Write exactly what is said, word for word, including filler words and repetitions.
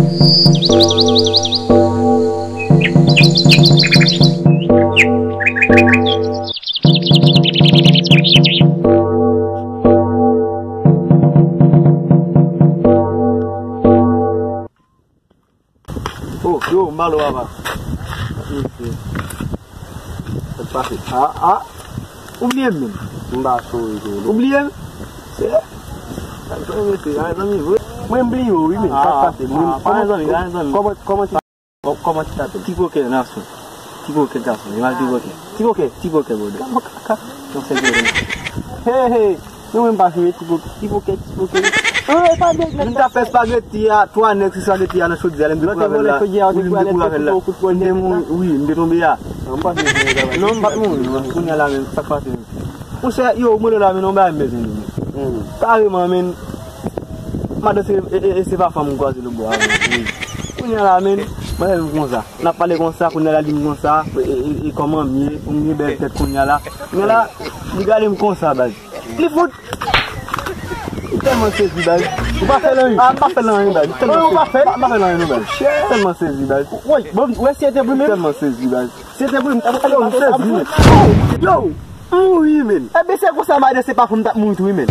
Oh, yo, m pale w, papa. Sa k pase? Ah, ah. Ou bliye m menm? M pa sonje. Ou bliye m? Se sa k pase, zanmi, vre. Mwen, m bliye w, wi, men. Sa k pase? Mwen, pa zanmi, pa zanmi. Kòman, kòman ti Kò-, kòman ti tape? Ti kokè, nasyon. Ti kokè, gason. Li mal ti kokè. Ti kokè? Ti kokè, brother. Kaka. Non, se vre. Hey, hey. Nou menm pa fini ti kokè. Ti kokè, ti kokè. Hey, pa de. Moun ta fè espageti a, twa nèg sou espageti a nan chodyè, lè m dekouvri avè l la. Wi, m dekouvri avè l la. M te mouri, wi, m te tonbe a. Non, m pa t mouri, non. Kounye a la menm, sa k pase menm? Monchè, yo, mwen la, men non, bagay m bezwen di nou. Kareman, men, madan se, e, e, e se pa fanm m kwaze lòtbò a, men. Kounye a la, men, madan m konsa. N ap pale konsa, kounye a la, li di m konsa, e, e, e, e kòman m ye, m gen bèl tèt kounye a la. Kounye a la, li gade m konsa, baz. Li fout. M tèlman sezi, baz. Ou pa fè l anyen? Ah, m pa fè l anyen, baz. Ou pa fè l? M pa fè l anyen, non, baz. Tèlman sezi, baz. Woy, bon, wè si e te pou mwen. Tèlman sezi, baz. Se te vre, m t ap fè yon sezi, men. Yo, m mouri, men. Ebyen, se konsa, madan, se pa fanm m t ap mouri tou, wi, men.